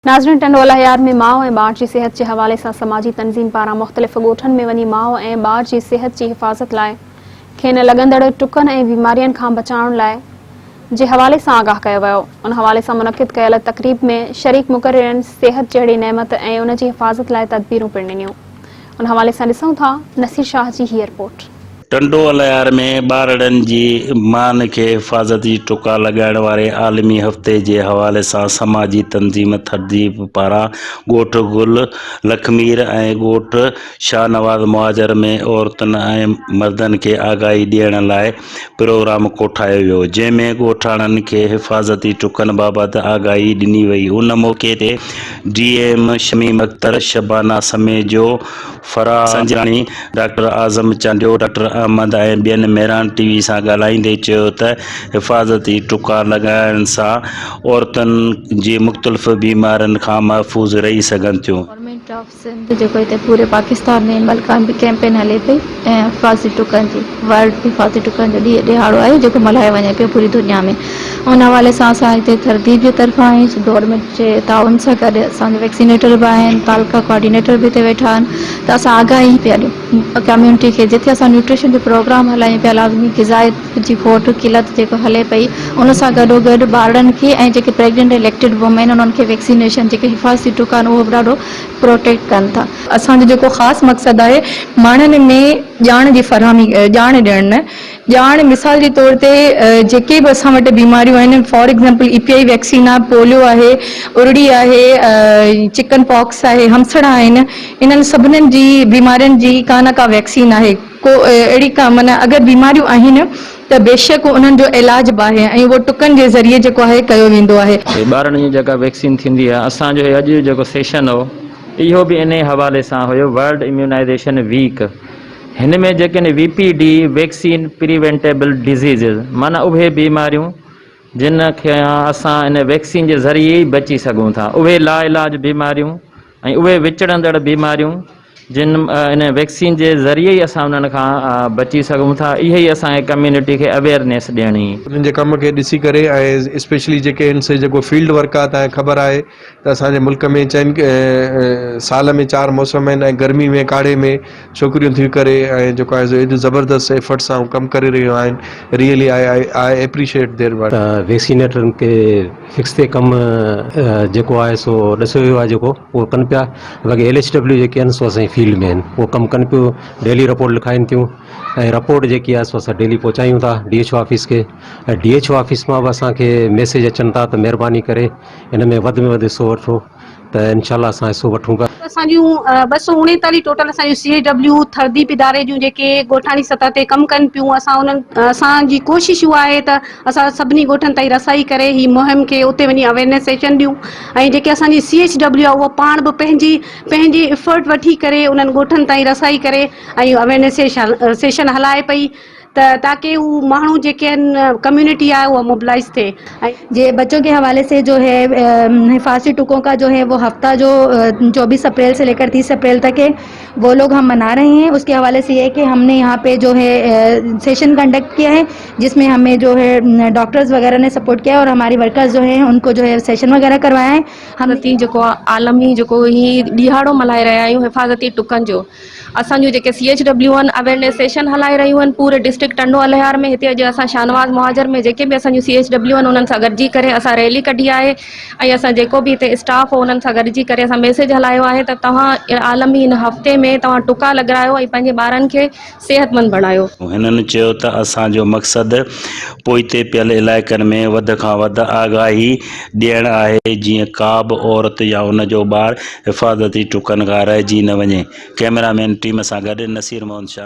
ناظرين ٽنڊو الهيار ۾ ماء ۽ ٻار جي صحت جي حوالي سان سماجي تنظيم پاران مختلف ڳوٺن ۾ وڃي ماء ۽ ٻار جي صحت جي حفاظت لاء کين لڳندڙ ٽڪن ۽ بيمارين کان بچائڻ لاء جي حوالي سان آگاهه ڪيو ويو ان حوالي سان منعقد ڪيل تقريب ۾ شريڪ مقررين صحت جهڙي نعمت ۽ ان جي حفاظت لاء تدبيرون پڻ ڏنيون ان حوالي سان ڏسون ٿا نصير شاهه جي هيء رپورٽ. ٽنڊو الهيار ۾ ٻارڙن جي مان کي حفاظتي ٽڪا لڳائڻ واري عالمي هفتي جي حوالي سان سماجي تنظيم ٿرديپ پاران ڳوٺ گل لکمير ۽ ڳوٺ شاهنواز مهاجر ۾ عورتن ۽ مردن کي آگاهي ڏيڻ لاء پروگرام ڪوٺايو ويو جنهن ۾ ڳوٺاڻن کي حفاظتي ٽڪن بابت آگاهي ڏني وئي ان موقعي تي D M Shamim Akhtar, Shabana Samejo, Farah Sanjrani, doctor Azam Chandio, doctor Ahmed ۽ ٻين مهراڻ ٽي وي سان ڳالهائيندي چيو ته حفاظتي ٽڪا لڳائڻ سان عورتن جي مختلف بيمارين کان محفوظ رهي سگهن ٿيون. گورنمينٽ آف سنڌ جيڪو هتي پوري پاڪستان ۾ هن مهل ڪا به ڪيمپين هلي پئي ۽ حفاظتي ٽڪن جي ورلڊ حفاظتي ٽڪن جو ڏينهن ڏهاڙو آهي جيڪو ملهايو وڃي پيو پوري دنيا ۾ ان حوالي سان اسان هتي ٿرديپ جي طرفان ۽ گورنمينٽ جي تعاون سان گڏ اسان جا ويڪسينيٽر به آهن تعلقه ڪوآرڊينيٽر به هتي ويٺا آهن ته اسان آگاهي پيا ڏيون ڪميونٽي کي جتي اسان نيوٽريشن جو پروگرام هلايون پيا لازمي غذائيت جي کوٽ قلت جيڪو هلي پئي ان سان گڏو گڏ ٻارڙن کي ۽ جيڪي پريگننٽ ۽ ليڪٽيڊ وومين انهن کي ويڪسينيشن جيڪي حفاظتي ٽڪا آهن اهو به ڏاڍو پروٽيڪٽ ڪن ٿا. اسان جو جيڪو خاص مقصد آهي ماڻهن ۾ ڄاڻ جي فراهمي ڄاڻ ڏيڻ نه ڄاڻ مثال جي طور تي جيڪي به اسان وٽ بيماريون آهن for example E P I vaccine آهي پوليو آهي ارڙي آهي چڪن پاڪس آهي همسڙا آهن انهن سڀنن جي بيمارين جي ڪا نه ڪا ويڪسين آهي ڪو اهڙي ڪا معنيٰ اگر بيماريون آهن ته بيشڪ انهن جو علاج به آهي ۽ اهو ٽڪن جي ذريعي جيڪو آهي ڪيو ويندو آهي. هي ٻارڙن جي جيڪا ويڪسين ٿيندي آهي اسان جو هي اڄ جو جيڪو سيشن هو اهو به انهي حوالي سان هيو ورلڊ اميونائيزيشن ويڪ هن ۾ جيڪي آهن V P D vaccine preventable diseases معنيٰ اهي بيماريون جن کان اسان ان ويڪسين جي ذريعي ئي بچي سگهون ٿا اهي لاعلاج بيماريون ۽ اهي وچڙندڙ بيماريون جن ان ويڪسين جي ذريعي ئي اسان انهن کان بچي سگهون ٿا اهي ئي اسان کي ڪميونٽي کي اويئرنيس ڏيڻي. انهن جي ڪم کي ڏسي ڪري ۽ اسپيشلي جيڪي آهن سي جيڪو فيلڊ ورڪ آهي تنهن کي خبر آهي ته اسان جي ملڪ ۾ چئن سال ۾ چار موسم آهن ۽ گرمي ۾ ڪاڙهي ۾ ڇوڪريون ٿي ڪري ۽ جيڪو آهي سو ايڏو زبردست ايفرٽ سان ڪم ڪري رهيون آهن really I I I appreciate their work. ته ويڪسينيٽرن کي فڪس تي ڪم جيڪو آهي سو ڏسيو ويو آهي جيڪو اهو ڪن پيا باقي ايل ايڇ ڊبليو جيڪي آهن سو اسان جي فيلڊ ۾ آهن اهو ڪم ڪن پيو ڊيلي رپورٽ لکائن ٿيون ۽ رپورٽ جيڪي آهي سو اسان ڊيلي پهچايون ٿا ڊي ايڇ او آفيس کي ۽ ڊي ايڇ او آفيس مان به اسان کي ميسيج اچن ٿا ته مهرباني ڪري ان ۾ وڌ ۾ وڌ حصو وٺو ته انشاء الله اسان حصو وٺون پيا. اسان جون 239 ٽوٽل اسان جون سي ايڇ ڊبليو ٿرديپ اداري جون جيڪي ڳوٺاڻي سطح تي ڪم ڪن پيون اسان انهن اسان جي ڪوشش اها آهي ته اسان سڀني ڳوٺن تائين رسائي ڪري هي مهم کي اتي وڃي اويرنيس سيشن ڏيون ۽ جيڪي اسان جي سي ايڇ ڊبليو آهي اها پاڻ به پنهنجي پنهنجي افرٽ وٺي ڪري انهن ڳوٺن تائين رسائي ڪري ۽ اويرنيس سيشن هلائي پئي ته تاڪه هو ماڻهو جيڪي آهن ڪميونٽي آهي اها موبلائز ٿئي ۽. جي بچون ڪي حوالي سي جو هي حفاظتي ٽڪون ڪا جو هي وو هفته جو 24 اپريل سي ليڪر 30 اپريل تڪ هي وو لوگ هم منا رهي هين اس ڪي حوالي سي هي ڪي هم ني يهان پي جو هي سيشن ڪنڊڪٽ ڪيا هي جس مين همي جو هي ڊاڪٽرز وغيره ني سپورٽ ڪيا اور هماري ورڪرز جو هي ان ڪو جو هي سيشن وغيره ڪروايا هي هم حفاظتي جيڪو عالمي جيڪو هي ڏهاڙو ملهائي رهيا آهيون حفاظتي ٽڪن جو اسان جون جيڪي سي ايڇ ڊبليو آهن اويئرنيس سيشن هلائي رهيون آهن پوري ڊسٽرڪٽ ٽنڊو الهيار ۾ هتي اڄ اسان شاهنواز مهاجر ۾ جيڪي به اسان جون سي ايڇ ڊبليو آهن انهن سان گڏجي ڪري اسان ريلي ڪڍي آهي ۽ اسان جيڪو به هتي اسٽاف هو انهن سان گڏجي ڪري اسان ميسيج هلايو آهي ته توهان عالمي هن هفتي ۾ توهان ٽڪا لڳرايو ۽ پنهنجي ٻارن کي صحتمند بڻايو. هنن چيو ته اسان جو مقصد پوئتي پيل علائقن ۾ وڌ کان وڌ آگاهي ڏيڻ آهي جيئن ڪا به عورت يا ان جو ٻار حفاظتي ٽڪن کان رهجي نه وڃي. ڪئميرا مين ٽيم سان گڏ نصير محمد شاهه.